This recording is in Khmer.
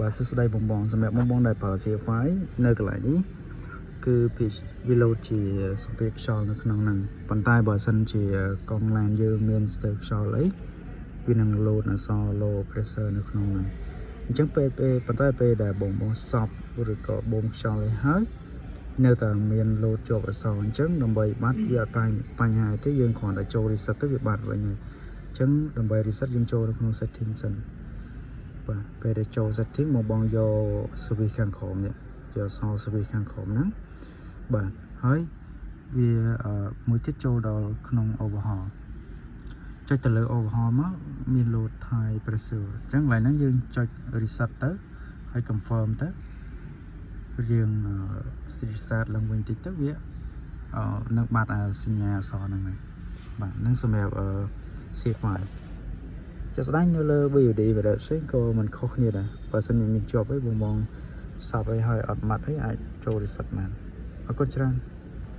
បាទសួស្តីបងបងសម្រាប់បងបងដែលប្រើ CFI នៅកន្លែងនេះគឺពីវាលោតជាសម្ពាធខ្យល់នៅក្នុងហ្នឹងប៉ុន្តែបើសិនជាកង់ឡានយើងមានស្ទើរខ្យល់អីវានឹងលោតអក្សរ low pressure នៅក្នុងហ្នឹងអញ្ចឹងពេលពេលប៉ុន្តែពេលដែលបងបងសប់ឬក៏បូមខ្យល់អីហើយនៅតែមានលោតជាប់អក្សរអញ្ចឹងដើម្បីបាត់វាអត់បញ្ហាទេយើងគ្រាន់តែចូល reset ទៅវាបាត់វិញហើយអញ្ចឹងដើម្បី reset យើងចូលនៅក្នុង setting សិន បាទពេលដែលចូល setting មកបងយក service ខាងក្រោមនេះយកអក្សរ service ខាងក្រោមហ្នឹងបាទហើយវាអឺមួយទៀតចូលដល់ក្នុង overhaul ចុចទៅលើ overhaul មកមាន load tire pressure អញ្ចឹងកន្លែងហ្នឹងយើងចុច reset ទៅហើយ confirm ទៅរៀង restart ឡើងវិញតិចទៅវាអឺនឹងបាត់អាសញ្ញាអក្សរហ្នឹងហើយបាទហ្នឹងសម្រាប់អឺ CFI ជាក់ស្ដែងនៅលើ BYD បែបផ្សេងក៏មិនខុសគ្នាដែរបើសិនជាមានជាប់អីបងបងសប់អីហើយអត់ម៉ាត់អីអាចចូល reset បានអរគុណច្រើន។